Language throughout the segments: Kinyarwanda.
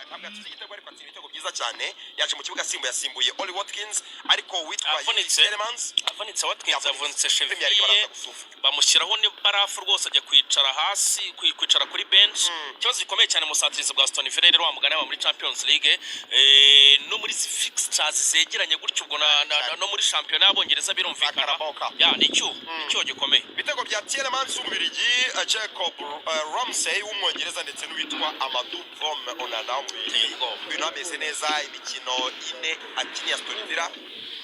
Ntabwo yatsinze igitego, ariko atsinda ibitego byiza cyane. Yaje mu kibuga asimbuye, yasimbuye Oli Watkins, ariko witwa Avunitse. Tielemans Avunitse Watkins, avunitse Premier League cheville. baraza gusufa. Bamushyiraho ni barafu rwose, ajya kwicara hasi, kwicara kuri bench. Ikibazo gikomeye cyane mu busatirizi bwa Aston Villa rero, wa mugani wa muri Champions League, no muri izi fixtures zegeranye gutyo, ubwo no muri shampiyona y'Abongereza birumvikana. Carabao Cup. Ya, ni icyuho gikomeye. Ibitego bya Tielemans w'Umubirigi, Jacob Ramsey w'Umwongereza, ndetse n'uwitwa Amadou Vom Onana w'Umubirigi. Uteye ubwoba. Uyu ameze neza. Imikino 4 akiniye Aston Villa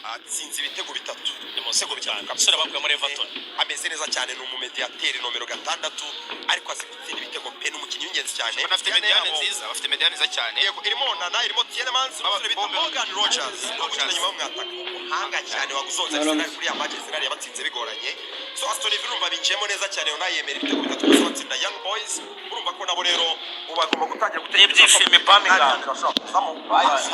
atsinze ibitego bitatu. Ni muzima cyane umusore bakuye muri Everton. Ameze neza cyane, ni umumediateri nomero 6, ariko azi gutsinda ibitego pe, ni umukinnyi w'ingenzi cyane. Bafite médiane nziza, bafite médiane nziza cyane. Yego, irimo Onana, irimo Tielemans, n'umusore bita Bombe. Morgan Rogers no gukina nyuma y'umwataka, umuhanga cyane waguzonze Arsenal kuri ya match Arsenal yabatsinze bigoranye. So Aston Villa urumva binjiyemo neza cyane, Unai yemera ibitego bitatu gusa, batsinda Young Boys. Urumva ko nabo rero ubu bagomba gutangira gutekereza Ibyishimo i Birmingham. bashobora kuzamo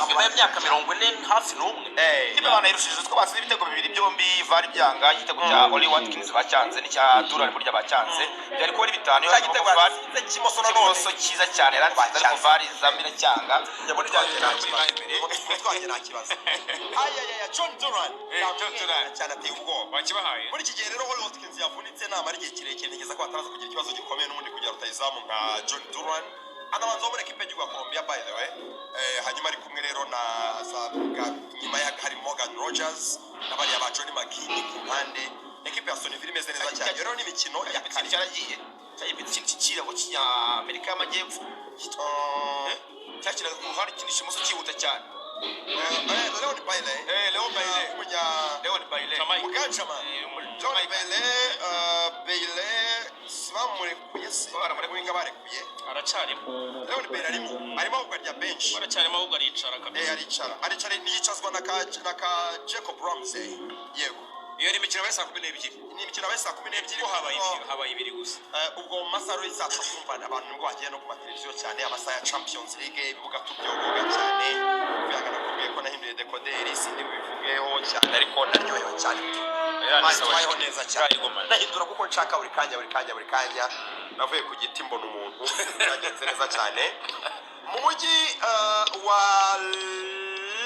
Nyuma y'imyaka 41. Ikipe banayirushije utwo, batsinze ibitego bibiri byombi VAR byanga. Igitego cya Oli Watkins bacyanze n'icya Duran burya bacyanze, byari kuba ari bitanu iyo Cya harimo gitego VAR. yatsinze cy'imoso nanone. Cy'imoso cyiza cyane yaratsinze, ariko VAR izamo iracyanga. Muri twanjye nta kibazo, muri twanjye nta kibazo. Ayayaya, John Duran. John Duran. Cyane, ateye ubwoba. Bakibahaye. Muri iki gihe rero Oli Watkins yavunitse, namara igihe kirekire, ntekereza ko bataraza kugira ikibazo gikomeye n'ubundi kugira rutayizamu nka John Duran, anabanza wo muri ekipe y'igihugu ya Colombia, by the way. Hanyuma ari kumwe rero na za nyuma ya hari Morgan Rogers n'abariya ba Johnny McGinn ku mpande. Ekipe ya Aston Villa imeze neza cyane rero, n'imikino ya kare. Cyaragiye cyari ikintu cy'ikirabo cy'Amerika y'Amajyepfo cyakinaga ku ruhande, kinisha imoso cyihuta cyane. Leon Bailey. Leon Bailey. Umunya Leon Bailey. Jamaica. Mugajama. Muri John Jamaica. Bailey, Bailey si bamurekuye se? Baramurekuye. Winger barekuye. Aracyarimo. Leon Bailey arimo ahubwo arya bench. Aracyarimo, ahubwo aricara kabisa. Aricara, yicazwa na ka Jacob Ramsey, yego. Iyo ni imikino yabaye saa 12. Ni imikino yabaye saa 12. Ko habaye ibiri, habaye ibiri gusa. Ubwo mu masaha rero saa 3 kumva abantu nibwo bagiye no ku mateleviziyo cyane, amasaha ya Champions League, ibibuga tubyogoga cyane. Kuvuga nakubwiye ko nahinduye dekoderi, sindi bubivugeho cyane, ariko naryohewe cyane. Tubayeho neza cyane, ndahindura kuko nshaka buri kanya, buri kanya, buri kanya. Navuye ku giti mbona umuntu, byagenze neza cyane. Mu mujyi wa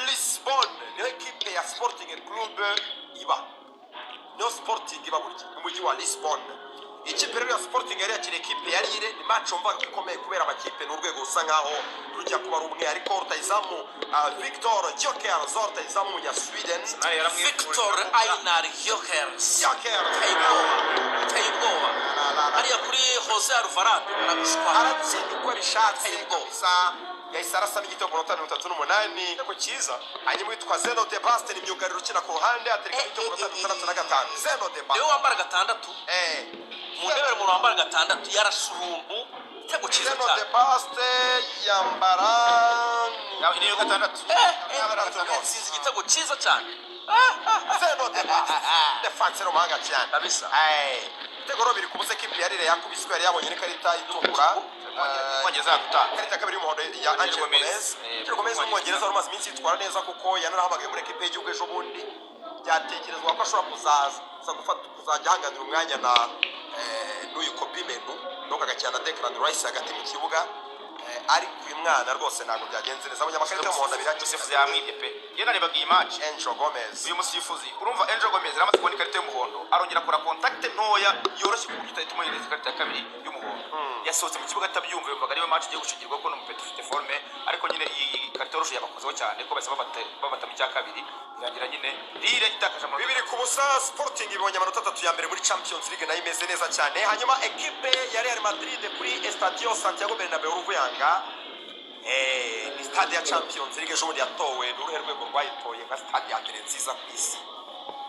Lisbon niho ekipe ya Sporting Club iba, niho Sporting iba burya, mu mujyi wa Lisbon. Ikipe rero ya Sporting yari yakiriye ekipe ya Lille. Ni match wumvaga ko ikomeye kubera amakipe ni urwego rusa nkaho rujya kuba rumwe, ariko rutayizamu Victor Gyökeres, rutayizamu umunya Sweden. Victor Einar Gyökeres. Gyökeres. Uteye ubwoba, uteye ubwoba hariya kuri Jose Alvarado, aragushwa. Aratsinda uko abishatse. Ateye ubwoba. Kabisa, yahise arasamo igitego ku minota 38. Igitego cyiza. Hanyuma witwa Zeno Debast ni myugariro ukina ku ruhande, atereka igitego ku minota 65, Zeno Debast. Niwe wambara 6. Mu ndebere umuntu wambara 6 yarashe uruntu, igitego cyiza Zeno cyane. Debast yambara Niyo 6. Yatsinze igitego cyiza cyane. Zeno Debast, défenseur umuhanga cyane. Kabisa. Ibitego rero biri ku busa. Ekipi ya Lille yakubiswe, yari yabonye n'ikarita itukura. Umwongereza yagutanga. Ikarita ya kabiri y'umuhondo ya Angel Angel Gomez. Gomez. Angel Gomez w'Umwongereza wari umaze iminsi yitwara neza, kuko yanarahamagaye muri ekipe y'igihugu ejo bundi. Byatekerezwa ko ashobora kuzaza gufata, kuzajya ahanganira umwanya na n'uyu Kobbie Mainoo, nuko agakina na Declan Rice hagati mu kibuga. Ariko uyu mwana rwose ntabwo byagenze neza, abonye amakarita y'umuhondo abiri hakiri Umusifuzi kare. yamwibye pe. Iyo narebaga iyi match, Angel Gomez. uyu musifuzi, urumva Angel Gomez yaramaze kubona ikarita y'umuhondo, arongera akora contact ntoya yoroshye ku buryo utahita umuhereza ikarita ya kabiri y'umuhondo. Yasohotse mu kibuga atabyumva, yumvaga ariwe match igiye gushingirwa ko n'umupeti ufite forme, ariko nyine iyi karita yoroshye yabakozeho cyane, ko bahise babatamo icya kabiri, birangira nyine Lille itakaje amanota. 2-0, Sporting ibonye amanota 3 ya mbere muri Champions League, nayo imeze neza cyane. Hanyuma ekipe ya Real Madrid kuri Estadio Santiago Bernabeu, Ruvuyanga, ni stade ya Champions League. Ejo bundi yatowe n'uruhe rwego rwayitoye nka stade ya mbere nziza ku isi?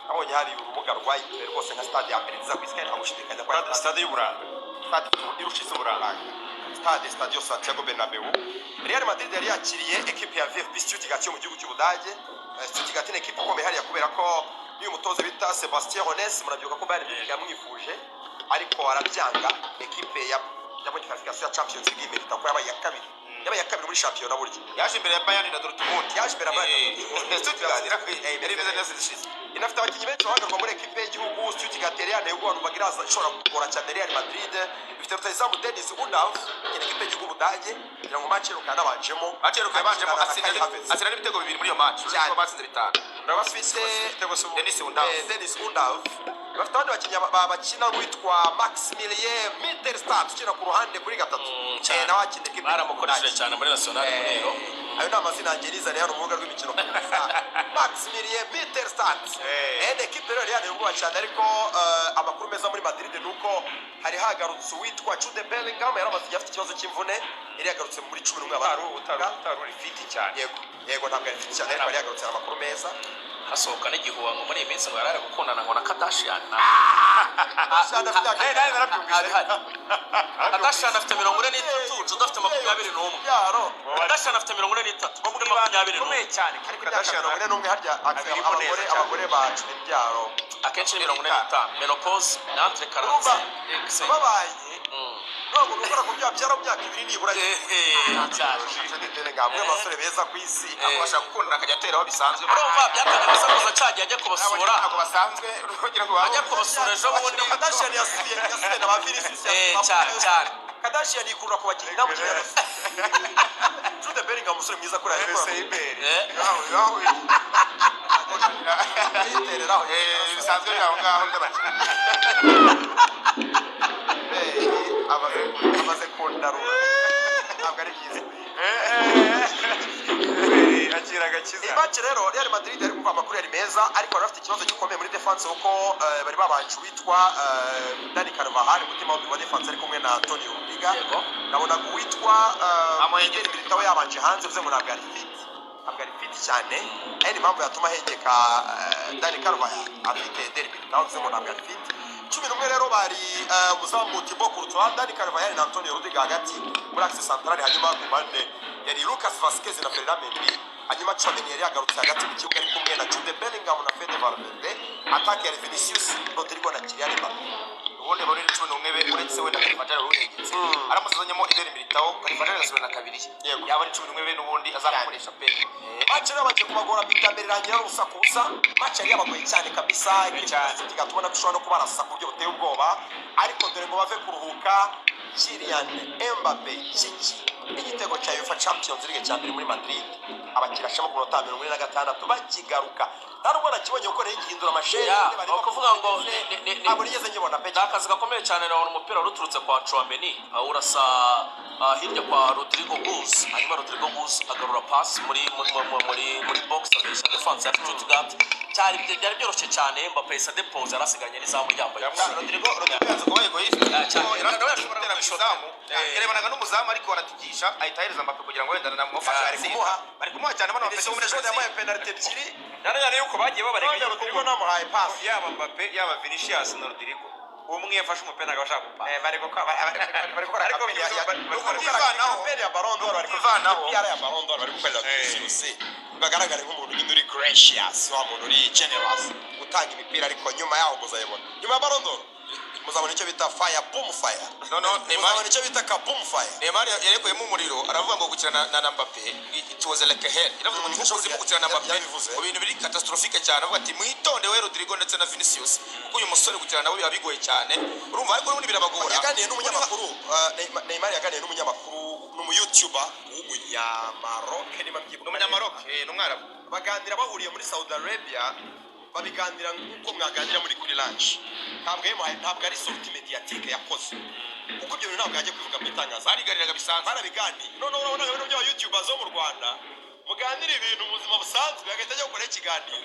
Nabonye hari urubuga rwayitoye rwose nka stade ya mbere nziza ku isi, kandi nta gushidikanya ko ari Stade y'uburanga. Stade irusha isi uburanga, stade Stadio Santiago Bernabeu. Real Madrid yari yakiriye ekipe ya VfB Stuttgart yo mu gihugu cy'Ubudage. Stuttgart ni ekipe ikomeye hariya, kubera ko n'uyu mutoza bita Sebastien Hoeneß, murabyibuka ko Bayern Munich yamwifuje ariko arabyanga. Ekipe ya yabonye qualification ya Champions League, imerita ko yabaye iya kabiri. Yabaye iya kabiri muri shampiyona burya. Yaje imbere ya Bayern na Dortmund. Yaje imbere ya Bayern na Dortmund. Stuttgart yari imeze neza zishize. Inafite abakinnyi benshi bahagarwa muri ekipe y'igihugu. Stuttgart yari yanteye ubwoba, numvaga iraza ishobora kugora cyane Real Madrid. Ifite rutahizamu Dennis Undav ukina ekipe y'igihugu Budage, kugira ngo match iheruka yanabanjemo. Match iheruka yabanjemo, Akina na atsinda Kai Havertz. atsinda n'ibitego bibiri muri iyo match. Cyane. Uretse ko batsinze bitanu. Bafite Dennis Undav. Dennis Undav. Bafite abandi bakinnyi bakina, witwa Maximilien Mittelstadt ukina ku ruhande kuri gatatu. Cyane. Nawe akina ekipe Baramukoresheje y'Ubudage. cyane muri national muri Euro. Ayo ni amazina yanjye nizaniye hano mu rubuga rw'imikino kabisa. Maximilien Mittelstadt. Ni ekipe rero yari yanteye ubwoba cyane, ariko amakuru meza muri Madrid ni uko hari hagarutse uwitwa Jude Bellingham, yari amaze igihe afite ikibazo cy'imvune, yari yagarutse muri 11. Utari uri fit cyane. Yego, ntabwo ari fit cyane, ariko yari yagarutse, hari amakuru meza. Hasohoka n'igihuha ngo muri iyi minsi ngo yari ari gukundana ngo na Kardashian. Kardashian afite Nawe narabyumvise. Kardashian afite 43, Jude afite 21. Byaro. Kardashian afite 43, Jude 21. Bikomeye cyane. Ariko imyaka 41 harya Abirimo abagore neza cyane. Abagore bacu imbyaro Akenshi ni 45, menopause ni entre Urumva 45. babaye ntabwo gukora ku byaha byara mu myaka 2 nibura. Cyane. Bellingham, umwe mu basore beza ku isi. Ntabwo bashaka gukundana akajya ateraho bisanzwe. Urumva byatangiye gusakuza cyagiye ajya kubasura. Ntabwo basanzwe ugira ngo Ajya kubasura ejo bundi. Kardashian yasuye na ba Vinicius, yasuye ba Cyane, cyane. Kardashian yikurura ku bakinnyi, nta mukinnyi yasuye. Jude Bellingham, umusore mwiza kuri aya yitereraho. Bisanzwe biri aho ngaho by'abakinnyi. Amaze kundarura, ntabwo ari byiza. Akira agakiza. Iyi match rero, Real Madrid yari kumva amakuru yari meza, ariko bari bafite ikibazo gikomeye muri defense, kuko bari babanje uwitwa Dani Carvajal mutima wa defense, ari kumwe na Antonio Rudiger. Nabonaga uwitwa Amuhengetse. Eder Militao yabanje hanze, bivuze ngo ntabwo ari fit, ntabwo ari fit cyane. Ari impamvu yatuma ahengeka Dani Carvajal afite Eder Militao, bivuze ngo ntabwo ari fit. 11 rero bari umuzamu Thibaut Courtois, Dani Carvajal na Antonio Rudiger hagati muri axe centrale, hanyuma ku mpande yari Lucas Vazquez na Ferland Mendy, hanyuma Tchouameni yari yagarutse hagati mu kibuga ari kumwe na Jude Bellingham na Fede Valverde. Attaque yari Vinicius, Rodrigo na Kylian Mbappe. Ubundi muri 11 be, uretse wenda Carvajal wari uhengetse, aramutse azanyemo Eder Militao, Carvajal agasubira na kabiri, yaba ari 11 be n'ubundi azamukoresha pe. Match rero bagiye kubagora, bitambere irangira ari ubusa ku busa. Match yari yabagoye cyane kabisa. Cyane. Tubona ko ishobora no kubarasa ku buryo buteye ubwoba, ariko dore ngo bave kuruhuka, Kylian Mbappe kiki igitego cya UEFA Champions League cya mbere muri Madrid, abakirashamo ku minota 46 bakigaruka. Nta nubwo nakibonye kuko nari ngihindura amasheni. Ya, ni ukuvuga ngo Ntabwo nigeze nkibona pe. Ni akazi gakomeye cyane. Nabona umupira wari uturutse kwa Tchouameni urasa hirya kwa Rodrigo Goes, hanyuma Rodrigo Goes agarura pass muri box, abeshya defense ya Stuttgart. Byari byoroshye cyane. Mbappe yahise depose, yari asigaranye n'izamu ryambaye ubusa. Rodrigo yanze kuba egoiste. Cyane. Kuko yari Nawe yashobora gutera ku kwishota. izamu, yarebanaga n'umuzamu ariko aratigisha, ahita ahereza Mbappe kugira ngo wenda namufashe. Bari kumuha. Bari kumuha cyane bano Mbappe Vinicius muri yamuhaye penalty ebyiri. Cyane cyane yuko bagiye babarega None yuko Rodrigo namuhaye pass. Yaba Mbappe, yaba Vinicius na Rodrigo, umwe yafashe umupira akaba ashaka gupasa. Bari gukora Ariko campaign bari kubyivanaho. Campaign ya Ballon d'Or bari Kubyivanaho. PR ya Ballon d'Or bari gukorera Vinicius, bagaragare nk'umuntu nyine uri gracious, wa muntu uri generous utanga imipira, ariko nyuma yaho muzayibona. Nyuma ya Ballon d'Or muzabona icyo bita fire, boom fire. Noneho Neymar Muzabona icyo bita kaboom fire. Neymar yarekuyemo umuriro, aravuga ngo gukina na Mbappe, it was like a hell. Yaravuze ngo ni nk'ubuzima gukina na Mbappe, Yabivuze. mu bintu biri catastrophique cyane. Avuga ati mwitonde we Rodrigo ndetse na Vinicius, kuko uyu musore gukina nawe biba bigoye cyane. Urumva ariko n'ubundi birabagora. Yaganiriye n'umunyamakuru, Neymar yaganiriye n'umunyamakuru, n'umuyoutuber w'umunyamaroc niba mbyibuka. Ni umunyamaroc, ni umwarabu. Baganira bahuriye muri Saudi Arabia, babiganira nk'uko mwaganira muri kuri lunch. Ntabwo yamuhaye, ntabwo ari sortie médiatique yakoze, kuko ibyo bintu ntabwo yajya kubivuga mu itangazo. Bariganiraga bisanzwe. Barabiganiye. Noneho urabona ibintu by'aba youtubers zo mu Rwanda, muganira ibintu mu buzima busanzwe, agahita ajya gukora ikiganiro,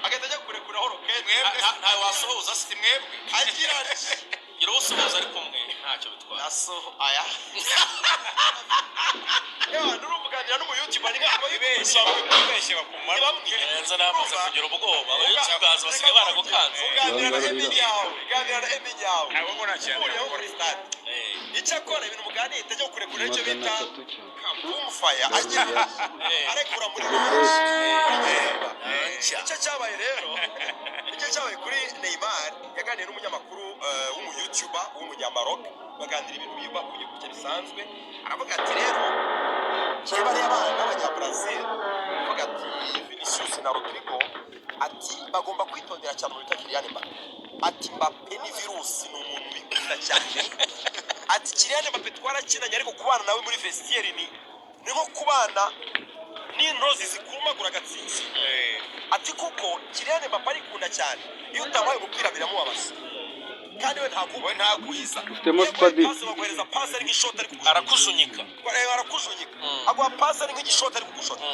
agahita ajya kurekuraho rokete. Mwebwe Ntawe wasuhuza se? Si mwebwe. Agira ati Gira usuhuza ari kumwe, ntacyo bitwaye. Naso aya yewe, nurumva n'umu youtuber ni nk'aba Ibeshye ibeshye bakumara. Ni bamwe. Enza namaze kugira ubwoba, abayutubazi basigaye baragukanze. Uganira na Emi yawe, uganira na Emi yawe, Abo ngo nta kintu uhuriyeho kuri stade, Eh, icyo akora, ibintu muganira, itajya kurekura icyo magana bita atatu cyane. kaboom fire, agira arekura muri nshya. Icyo cyabaye rero, icyo cyabaye kuri Neymar, yaganiriye n'umunyamakuru w'umuyoutuber w'umunyamaroc, baganira ibintu bibahuye gutya bisanzwe. Aravuga ati rero Kera bariya bana b'Abanyabrazil, avuga ati Vinicius na Rodrigo, ati bagomba kwitondera cyane mu bita Kylian Mbappe. Ati Mbappe ni virusi, ni umuntu wikunda cyane. Ati Kylian Mbappe twarakinanye, ariko kubana nawe muri vestiaire ni nko kubana n'intozi zikumagura agatsinsi. Ati kuko Kylian Mbappe arikunda cyane, iyo utamuhaye umupira biramubabaza, kandi we ntabwo We ntagwiza. Ufitemo squad. Pasi baguhereza, pasi ari nk'ishoti ari kugushota. Arakujunyika. Arakujunyika, aguha pasi ari nk'igishoti ari kugushota.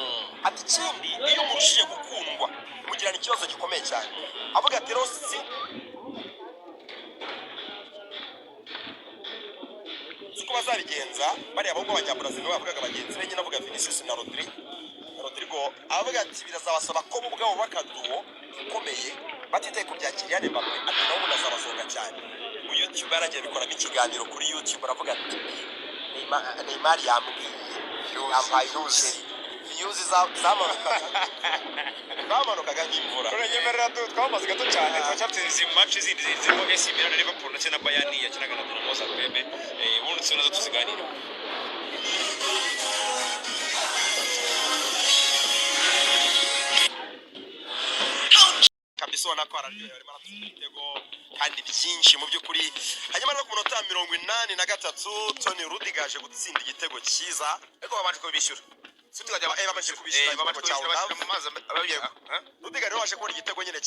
Ati ikindi, iyo umurushije gukundwa mugirana ikibazo gikomeye cyane. Avuga ati rero siko bazabigenza bariya bahungu b'Abanyabrazil. Nibo bavugaga bagenzi be nyine, avuga Vinicius na Rodrigo. Avuga ati birazabasaba ko bo ubwabo bakaduwo ikomeye, batitaye ku bya Kylian Mbappe. Ati nawe ubundi azabazonga cyane. Mu YouTube yaragiye abikoramo ikiganiro kuri YouTube, aravuga ati Neymar yambwiye, yampaye umuceri. Views zamanukaga nk'imvura. Uranyemerera twamaze gato cyane, turacyafite izi match zindi zirimo AC Milan na Liverpool ndetse na Bayern yakinaga na Dinamo Zagreb. Ubundi tuzo nazo tuziganire. Kabisa ubona ko araryohewe, arimo aratsinda ibitego kandi byinshi mu by'ukuri. Hanyuma rero ku munota 83, Toni Rudiger aje gutsinda igitego cyiza. Ariko babanje kubishyura. Babanje kubishyura Babanje igitego cya kubishyura, bashyira Undav. mu mazi ababiye. Rudiger rero waje kubona igitego nyine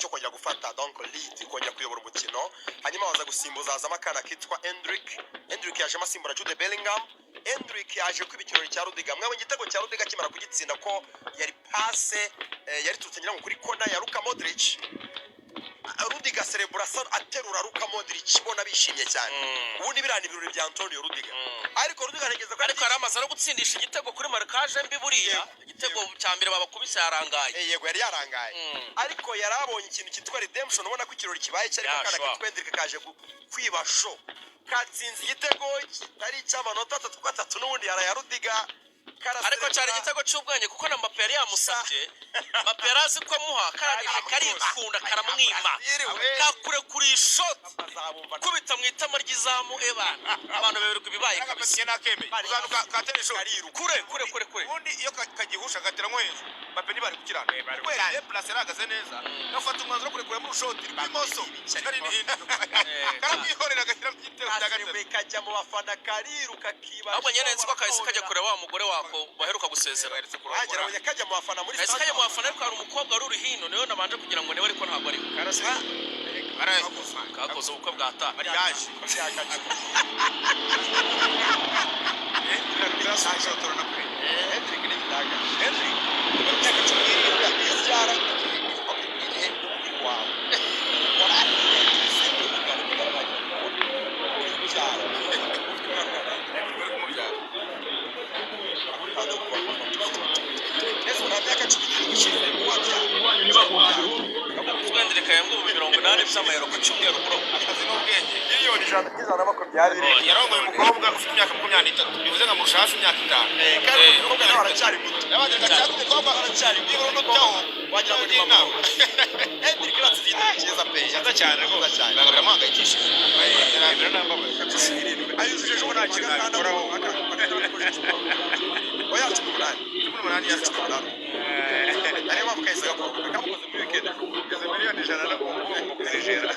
cyo kongera gufata donc lead, kongera kuyobora umukino. Hanyuma baza gusimbuza, hazamo akana kitwa Endrick. Endrick yajemo asimbura Jude Bellingham. Endrick yaje kwiba ikirori cya Rudiger. Mwabonye igitego cya Rudiger akimara kugitsinda, ko yari passe yari turutse ngira ngo kuri kona ya Luka Modric. Rudiger cerebura asa aterura Luka Modric, ubona bishimye cyane. Ubundi biriya ni ibirori bya Antonio Rudiger, ariko Rudiger ntekereza ko Ariko yari amaze no gutsindisha igitego kuri marquage mbi buriya. Yego. Igitego cya mbere babakubise yarangaye. Yego, yari yarangaye, ariko yari abonye ikintu cyitwa redemption. Ubona ko ikirori kibaye cyari Ya, akana sure. kitwa Endrick kaje kwiba show, katsinze igitego kitari icy'amanota atatu kuko atatu n'ubundi yaraye Rudiger. Ariko cyari igitego cy'ubwenge, kuko na Mbappe yari yamusabye. Mbappe yari azi ko amuha, karangije karikunda karamwima, kakurekura ishoti kubita mu itama ry'izamu. Ebana, abantu beberwa ibibaye kabisa. Agapeti nakemeye. Uzanuka katera ishoti. Kure kure kure kure. Ubundi iyo kagihusha gatera nko hejuru, Mbappe ntibari gukirana. Bari Kubera iyo place yarahagaze neza, gafata umwanzuro wo kurekuramo urushoti rw'imoso. Kari hino. Karamwihorera agashyiramo igitego cya gatatu. Kajya mu bafana kariruka kiba. Ahubwo nyine nzi ko kahise kajya kureba wa mugore wako baheruka gusezera. Baherutse kurongora. Agera abonye kajya mu bafana muri Kahise kajya mu bafana, ariko hari umukobwa wari uri hino, niwe nabanje kugira ngo niwe, ariko ntabwo ariwe. Kakoze ubukwe bwa ta. Mariage. Birashotora na kure. Hendrick ni igitangaza. Henry mu myaka 17 Iyo ubyara igihe umubiri wawe warahindutse, umugabo utaragira ubyara ufite umwana Bari kumubyara. Ese nta myaka 17 ishize wabyara? Twendere kayambwe ubu 80 by'amayero ku cyumweru bro. Akazi n'ubwenge. Miliyoni 100 n'ijana na makumyabiri. Yarongoye umukobwa ufite imyaka 23, bivuze ngo amurusha hafi imyaka 5. Kandi umukobwa nawe aracyari muto. Yabanje agashaka umukobwa aracyari muto. Nibura unutaho Wagira ngo ni mama we. Hendrick iratsinze igitego cyiza pe. Cyiza cyane rwose. Cyiza cyane. Banga biramuhangayikishije. Biranambabaza. 17 ayujuje ejo Ubu nta kintu nabikoraho. Oya, 18. 18 yasa. 18. Ariyo mpamvu kahise gakora ubukwe, kamukoze muri weekend. Izo miliyoni 100 no kuzijera.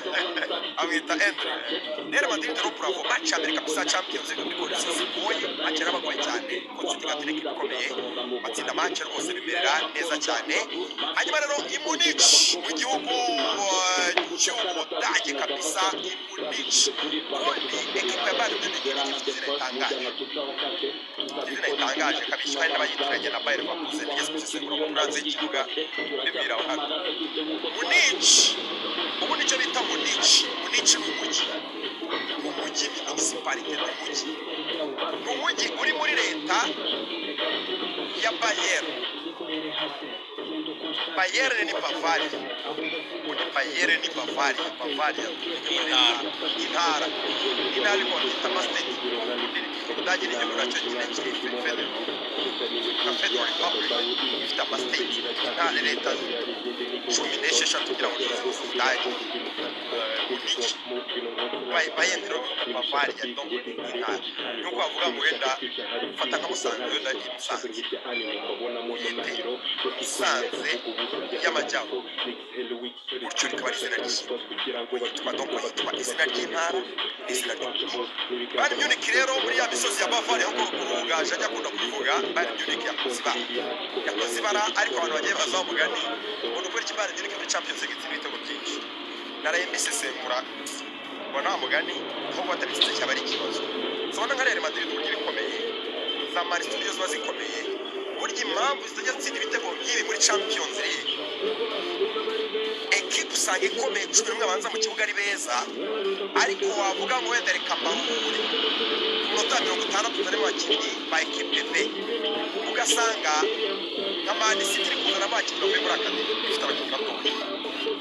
Amwita Endrick. Real Madrid rero, bravo, match ya mbere kabisa Champions League muri conditions zigoye, match yarabagoye cyane kuko Stuttgart ni equipe ikomeye, batsinda match rwose bimerera neza cyane. Hanyuma rero i Munich mu gihugu cy'Ubudage kabisa, i Munich ubundi equipe ya Bayern Munich ifite izina ritangaje, izina ritangaje kabisa, hari n'abayitiranya na Bayer Leverkusen. Nigeze gusesengura mu hanze y'ikibuga mbibwira abantu. Munich ubundi icyo bita Munich, Munich ni umujyi, ni umujyi, ni municipality, ni umujyi, ni umujyi uri muri leta ya Bayern. Bayern ni Bavaria. Ubundi Bayern ni Bavaria, Bavaria Intara. Intara, intara, ariko bakita amastate. Ubudage ni igihugu nacyo nyine kiri federal, nka federal republic, ifite amastate, intara, leta 16 kugira ngo tuzi Ubudage. Uniki Bayern rero bivuga Bavaria, donc ni intara. Nuko bavuga ngo wenda fata nka Musanze, wenda i Musanze uyite Musanze y'Amajyaruguru gutyo, rikaba ari izina ry'ikintu yitwa, donc yitwa izina ry'intara n'izina ry'umujyi. Bayern Munich rero muri ya misozi ya Bavaria, aho Rugaju ajya akunda kubivuga, Bayern Munich yakoze ibara, yakoze ibara. Ariko abantu bagiye bazaho umugani ngo ni ukubera iki Bayern Munich muri Champions League itsinda ibitego byinshi? Naraye mbisesengura, mbona wa mugani aho batabitsinze cyaba ari ikibazo. Ubona nka Real Madrid uburyo ibikomeye, za Man City uburyo ziba zikomeye, burya impamvu zitajya zitsinda ibitego nk'ibi muri Champions League, ekipe usanga ikomeye, 11 abanza mu kibuga ari beza, ariko wavuga ngo wenda reka mbahure ku minota 60 uzanemo abakinnyi ba ekipe B, ugasanga nka Man City iri kuzana abakinnyi bavuye muri academy, ifite abakinnyi batoya,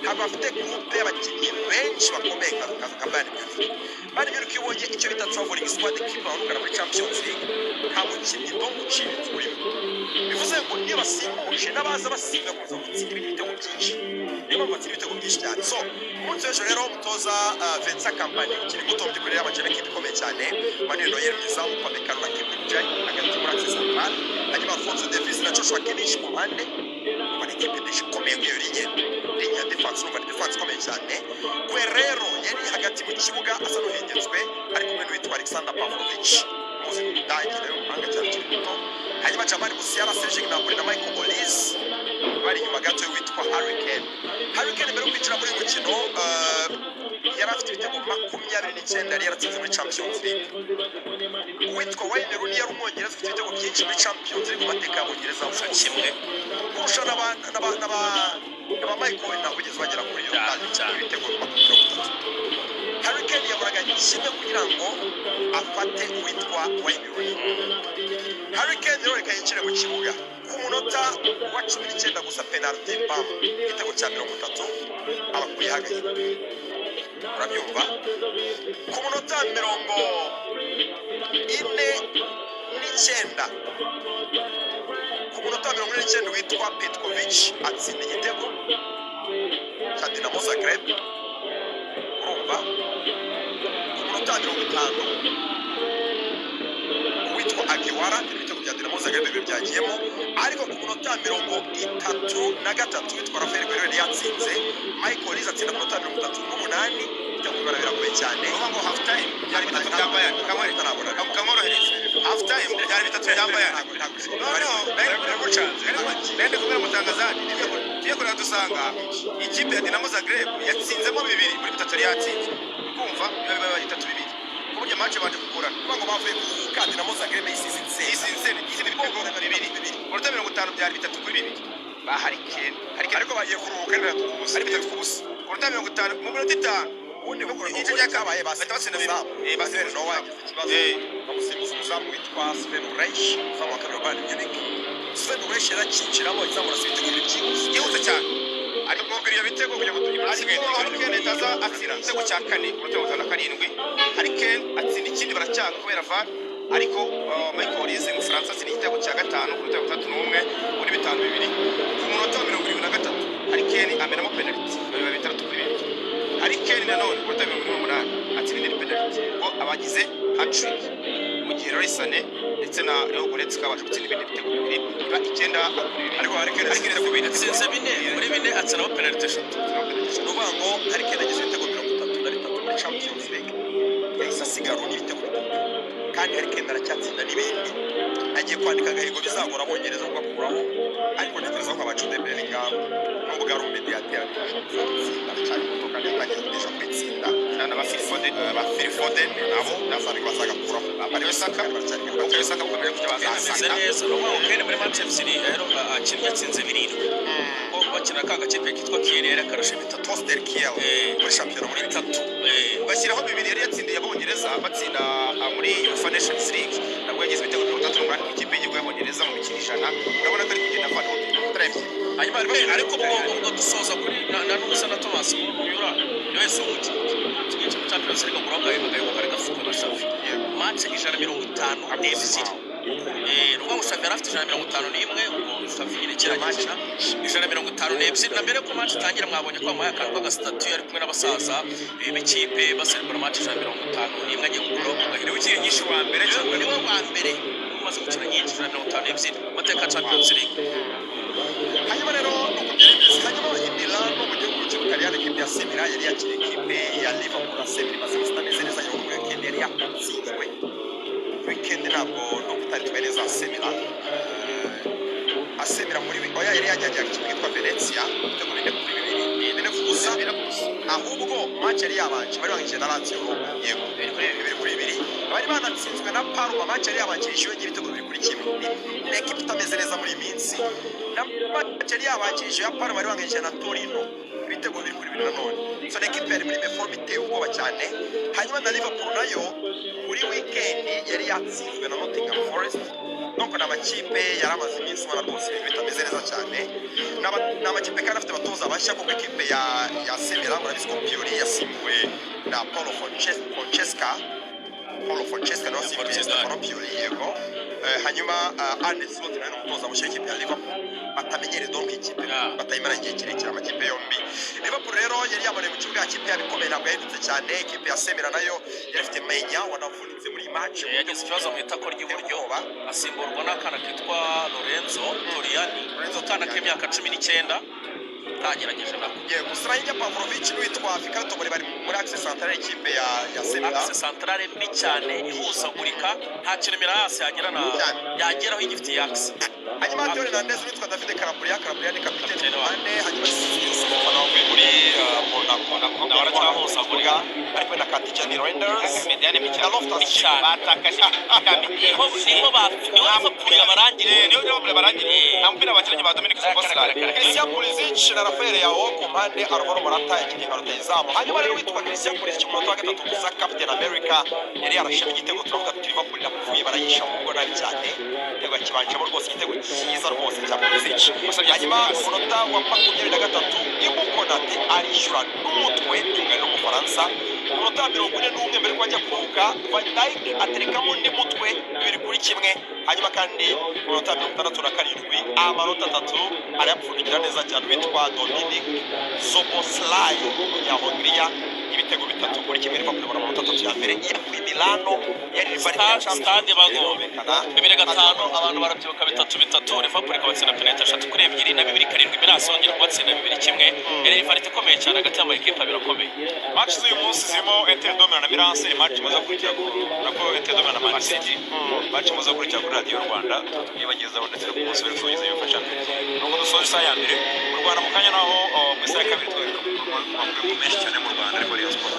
ntabwo bafite groupe y'abakinnyi benshi bakomeye nka Bayern Munich. Bayern Munich iyo ubonye icyo bita traveling squad, ekipe bamanukana muri Champions League, nta mukinnyi donc uciriritse urimo. Bivuze ngo niyo basimbuje n'abaza basimba kuza gutsinda ibindi bitego byinshi, niyo mpamvu batsinda ibitego byinshi cyane. So umunsi w'ejo rero umutoza Vincent Kompany ukiri muto mu by'ukuri yabanje n'ikipe ikomeye cyane: Manuel Neuer mu izamu, Upamecano na Kim Min-jae hagati muri axe central, hanyuma Alphonso Davies na Joshua Kimmich ku mpande. Urumva ni ikipe ndetse ikomeye nk'iyo ligne ya defense, urumva ni defense ikomeye cyane. Guerrero yari hagati mu kibuga asa n'uhengetswe, ari kumwe n'uwitwa Alexander Pavlovic, muzi mu Budage nawe umuhanga cyane ukiri muto. Hanyuma Jamal Musiala, Serge Gnabry na Michael Olise bari inyuma gato y'uwitwa Harry Kane. Harry Kane mbere yo kwinjira muri uyu mukino yari afite ibitego 29 yari yaratsinze muri Champions League. Uwitwa Wayne Rooney yari Umwongereza ufite ibitego byinshi muri Champions League mu mateka y'Abongereza hose, Kimwe. Kurusha n'aba Michael Owen, ntabwo bigeze bagera kuri iyo Cyane, cyane. ibitego 30. Harry Kane yaburaga kimwe kugira ngo afate uwitwa Wayne Rooney. Harry Kane rero reka yinjire mu kibuga ku munota wa 19 gusa, penalty, bam, igitego cya 30, abakuye agahigo. Urabyumva, ku munota 49, ku munota wa 49 witwa Petkovic atsinda igitego cya Dinamo Zagreb. Urumva ku munota wa 50 uwitwa Aguiar, ibitego bya Dinamo Zagreb bibiri byagiyemo. Ariko ku munota wa 33 witwa Rafael Guerreiro yari yatsinze. Michael Olise atsinda ku munota wa 38. Ibitego bibara biragoye cyane. Uvuga ngo half time byari bitatu bya Bayern. Kamworohereza, half time byari bitatu bya Bayern. Noneho Biragucanze. nende kubwira mutangazani, tugiye kureba dusanga ikipe ya Dinamo Zagreb yatsinzemo bibiri muri bitatu yari yatsinze. Kumva biba biba 3-2, ku buryo match banje kugurana. Kuvuga ngo bavuye kuruhuka, Dinamo Zagreb yisize intsinzi. Isinze itsinda ibitego bibiri. Ku minota 50 byari 3-2 ba Harry Kane. Harry Kane Ariko bagiye kuruhuka ari 3-0. Ari 3-0 ku minota 50, mu minota 5. Ubundi Igice cya cyabaye bahita batsinda bibiri. bibiri. Batsinda Noah yagize ikibazo, bamusimbuza umuzamu witwa Sven Ulreich, umuzamu wa kabiri wa Bayern Munich. Sven Ulreich yarakinjiramo, izamu arasiba ibitego bibiri byihuse. Byihuse cyane. Ariko ibyo bitego kugira ngo tugire Ariko Harry Kane aza atsinda igitego cya kane ku minota 57. Harry Kane atsinda ikindi, baracyanga kubera VAR. Ariko Michael Olise Umufaransa atsinda igitego cya gatanu ku minota 61 muri 5-2. Ku munota wa 73 Harry Kane amenamo penalty, biba 6-2. Harry Kane nanone ku minota 48 atsinda indi penalty, ubwo abagize hat-trick, mu gihe Leroy Sané ndetse na Leo Goretzka baje gutsinda ibindi bitego bibiri, biba 9-2. Ariko Harry Kane Harry Kane ibitego bine. Yatsinze bine muri bine, atsinaho penalty eshatu. Ni ukuvuga ngo Harry Kane agize ibitego 33 muri Champions League, yahise asiga Rooney ibitego bitatu, kandi Harry Kane aracyatsinda n'ibindi. Agiye kwandika agahigo bizagora Abongereza kugakuraho, ariko ntekereza ko aba Jude Bellingham, nubwo ari umumediateri, ariko ashobora kuzatsinda, aracyari muto kandi yatangiye kugesha kwitsinda. Cyane aba Phil Foden. Ba Phil Foden nabo bazagakuraho. Bukayo Saka. Baracyari Bukayo Saka bukomeje kujya Kane ameze baza. neza. Ni ukuvuga ngo Kane muri match ebyiri rero akinnye atsinze birindwi, kuko bakina ka gakipe kitwa Kiel yari akarusha bitatu. Holstein Kiel muri shampiyona muri bitatu. Bashyiraho bibiri yari yatsindiye Abongereza batsinda muri UEFA Nations League. Nabwo yagize ibitego 38 mu ikipe y'igihugu y'Abongereza mu mikino 100. Urabona ko ari kugenda avanaho Turebye Hanyuma Ariko ubwo dusoza kuri na Nusa na Thomas Müller, niwe wese umukinnyi kimwe cya Champions League agura agahigo kari gafitwe na Xavi, match 152. Ni ukuvuga ngo Xavi yari afite 151. Ubwo Xavi nyine kera gikina 152, na mbere ko match itangira mwabonye ko bamuhaye akantu k'agasitatu, ari kumwe n'abasaza b'ikipe baserebura match 151 agiye gukuraho ku gahigo. Niwe ukiri nyinshi wa mbere cyangwa? Niwe wa mbere umaze gukina nyinshi, 152 mu mateka ya Champions League. Hanyuma rero nuko byari bimeze. Hanyuma i Milano mu gihugu cy'Ubutaliyani, ekipe ya AC Milan yari yakiriye ekipe ya Liverpool. AC Milan imaze iminsi itameze neza, nyuma muri weekend yari yatsinzwe. Weekend ntabwo nuko itari twaye neza AC Milan. AC Milan muri oya yari yajyaga ikipe yitwa Venezia ibitego 4-2, 4-0. Ahubwo match yari yabanje bari banganyije na Lazio Roma, yego, 2-2. Bari banatsinzwe na Parma, match yari yabanjirije iyo ibitego 2-1. Ni ekipe itameze neza muri iyi minsi. Na match yari yabanjirije ya Parma bari banganyije na Torino ibitego 2-2 nanone. So ni ekipe yari muri méforme iteye ubwoba cyane. Hanyuma na Liverpool nayo muri weekend yari yatsinzwe na Nottingham Forest. Donc ni amakipe yari amaze iminsi ubona rwose ibintu bitameze neza cyane. Ni amakipe kandi afite abatoza bashya, kuko ekipe ya AC Milan murabizi ko Pioli yasimbuwe na Paulo Fonseca. Paulo Fonseca nawe asimbuye Portugal. Stefano Pioli, yego. Hanyuma Arne Slot nawe ni umutoza mushya w'ikipe ya Liverpool, batamenyereye donc ikipe batayimara igihe kirekire amakipe yombi. Liverpool rero yari yaboneye mu kibuga, ikipe yabo ikomeye ntabwo yahindutse cyane. Ikipe ya AC Milan nayo yari ifite Maignan wanavunitse muri iyi match. Yagize ikibazo mu itako ry'iburyo, Ubwoba. asimburwa n'akana kitwa Lorenzo Toriani. Lorenzo Akana Toriani. k'imyaka 19, kagerageje nako. Yego, Strahinja Pavlovic n'uwitwa Fikayo Tomori bari muri axe centrale y'ikipe ya AC Milan. Axe centrale mbi cyane, ihuzagurika, nta kintu Milan yagera na Cyane. yageraho igifitiye axe. Hanyuma Theo Hernandez witwa David Calabria. Calabria ni kapiteni Kapiteni ku wabo. mpande. Hanyuma Yusuf Fofana wavuye muri Monaco. Nawe aracyahuzagurika. Ari kumwe na Tijjani Reijnders Médiane mbi na cyane. Loftus. Cyane. Batakaje. Niho ba niho Liverpool yabarangiriye. Niho Liverpool yabarangiriye. Nta mupira bakinanye ba Dominic Szoboszlai. Christian Pulisic na Rafael Leao ku mpande, Alvaro Morata yakinnye nka rutahizamu. Hanyuma rero witwa Christian Pulisic ku munota wa gatatu gusa, Captain America, yari yarashemo igitego, turavuga tuti Liverpool irapfuye, barayisha ahubwo nabi cyane. Igitego yakibanjemo rwose, igitego cyiza rwose cya Pulisic. Hanyuma ku munota wa 23 Ibou Konate arishyura n'umutwe, myugariro w'Umufaransa. Ku munota wa 41 mbere ko bajya kuruhuka, Van Dijk aterekamo undi mutwe, 2-1. Hanyuma kandi ku munota wa 67 amanota atatu arayapfundikira neza cyane witwa Dominic Szoboszlai, Umunyahongiriya, ibitego 3-1. Liverpool ibona amanota atatu ya mbere yakuye Milano yari Stade bago 2005, abantu barabyibuka, 3-3, Liverpool ikabatsinda penalty 3-2, na 2007 Milan yongera kubatsinda 2-1. Yari rivalité ikomeye cyane hagati y'amakipe abiri akomeye. Match z'uyu munsi zirimo Inter de Milan na Milan AC, match muza gukurikira nako Inter de Milan na Man City, match muza gukurikira kuri Radiyo Rwanda tuyibagezaho, ndetse no ku munsi w'ejo tugeze UEFA Champions League. Nubwo dusoje isaha ya mbere mu Rwanda mu kanya, naho mu isaha ya kabiri tugaruka ku makuru menshi cyane mu Rwanda, ariko Rayon Sport.